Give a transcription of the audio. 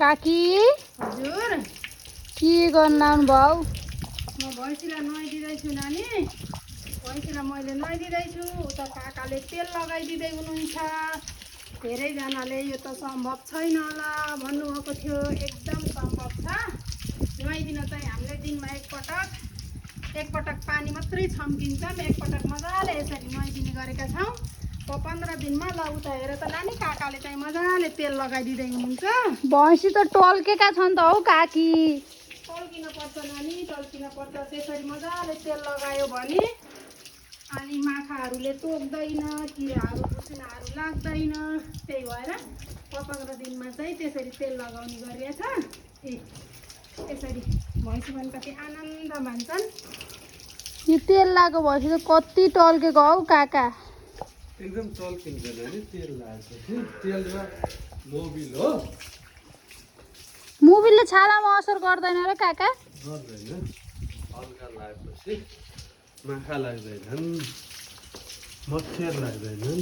काकी हजुर के गर्न आउनु भयो? म भैँसीलाई नुहाइदिँदैछु नानी। भैँसीलाई मैले नुहाइदिँदैछु। उता काकाले तेल लगाइदिँदै हुनुहुन्छ। धेरैजनाले यो त सम्भव छैन होला भन्नुभएको थियो। एकदम सम्भव छ। नुहाइदिन चाहिँ हामीले दिनमा एकपटक पानी मात्रै छम्किन्छौँ। एकपटक मजाले यसरी नुहाइदिने गरेका छौँ। 15 दिनमा ल उता हेर त नानी, काकाले चाहिँ मजाले तेल लगाइदिँदै हुनुहुन्छ। भैँसी त टल्केका छन् त हौ काकी। टल्किन पर्छ नानी, टल्किन पर्छ। त्यसरी मजाले तेल लगायो भने अनि माखाहरूले टोक्दैन, किराहरू भुसुनाहरू लाग्दैन। त्यही भएर 15 दिनमा चाहिँ त्यसरी तेल लगाउने गरिएछ। यसरी भैँसी पनि कति आनन्द मान्छन्। यो तेल लगाएको भैँसी त कति टल्केको हौ काका। एकदम टल्किन्छ नि तेल लगाएपछि। तेलमा मोबिल हो, मुभीले छालामा असर गर्दैन र काका? गर्दैन। हल्का लगाएपछि माखा लाग्दैनन्, मच्छर लाग्दैनन्।